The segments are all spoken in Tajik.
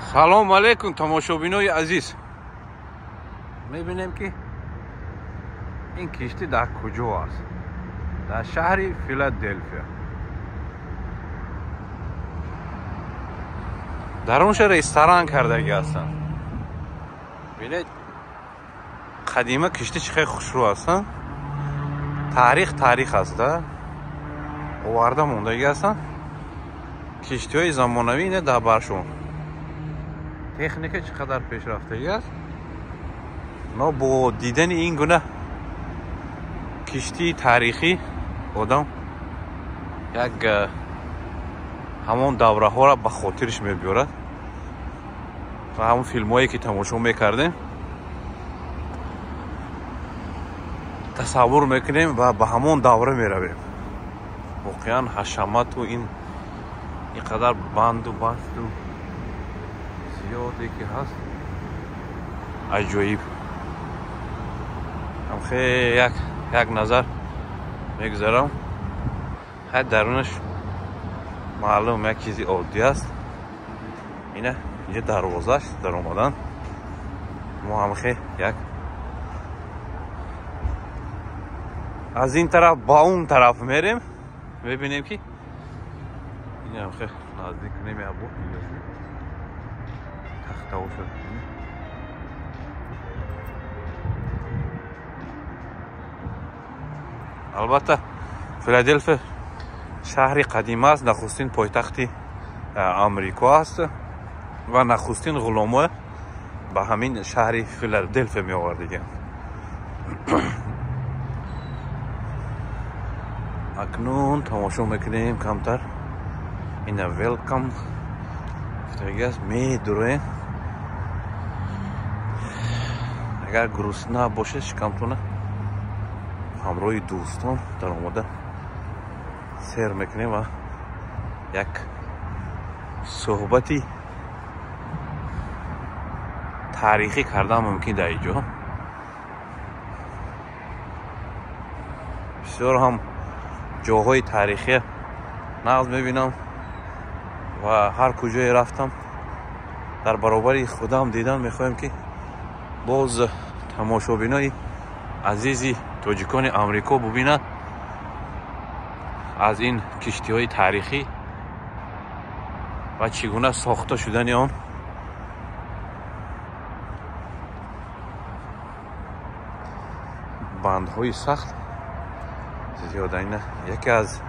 Салом алейкум, тамошобинои азиз. Мебинем ки ин киштӣ дар куҷо аст? Дар шаҳри Филаделфия. Дар онша ресторан кардагӣ ҳастанд. Бинед, қадима киштӣ чӣ хеле хушрӯ ҳастанд. Таърих таърих аст, да? Оварда мондагӣ ҳастанд. Киштиҳои замонавӣ ина дар баршон. Техника чӣ қадар пешрафтагӣ аст. Но бо дидани ин гуна киштии таърихӣ одам як ҳамон давраҳоро ба хотирш мебиёрад ва ҳамон филмҳое ки тамошо мекардем тасаввур мекунем ва ба ҳамон давра меравем. Воқеан ҳашамату ин қадар банду басту зиёде ки ҳаст аҷоиб. Ҳам як назар мегузарам. Ҳай дарунаш маълум як чизи оддӣ аст. Ина инҷа дарвозаш даромадан. Мо ҳамхе як аз ин тараф ба он тараф мерем, мебинем ки ин ҳамхе наздик кунем як бор тахтаошо. Албатта Филаделфия шаҳри қадима аст, нахустин пойтахти Амрико аст ва нахустин ғуломо ба ҳамин шаҳри Филаделфия меовардиганд. Акнун тамошо мекунем камтар. Ина велкам гуфтагӣ аст, медуроем. Агар гурусна бошед, шикамтона ҳамроҳи дӯстон даромада сер мекунем ва як суҳбати таърихӣ кардан мумкин дар инҷо. Бисёр ҳам ҷоҳои таърихӣ нағз мебинам ва ҳар куҷое рафтам дар баробари худам дидан мехоҳем ки боз тамошобинои азизи тоҷикони Амрико бубинад аз ин киштиҳои таърихӣ ва чӣ гуна сохта шудани он. Бандҳои сахт зиёда. Ина яке аз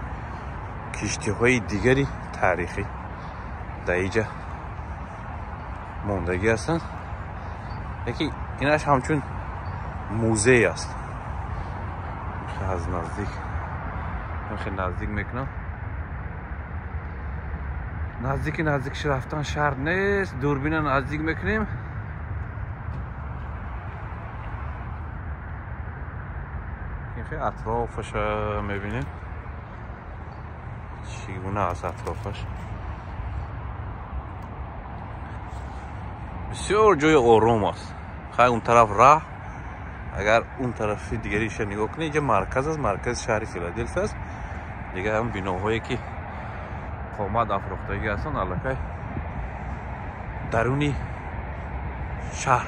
киштиҳои дигари таърихӣ дар инҷа мондагӣ ҳастанд. Яки инаш ҳамчун музей аст. Аз наздик хеле наздик мекунам. Наздики наздикш рафтан шарт нест. Дурбина наздик мекунем. Хеле атрофаш мебинем чӣ гуна аст атрофаш. Бисёр ҷои ором аст. Хай он тараф раҳ, агар он тарафи дигариша нигоҳ кунед, инҷа марказ аст, маркази шаҳри Филаделфия аст. Дигар ҳам биноҳое ки қомат афрохтагӣ ҳастанд аллакай даруни шаҳр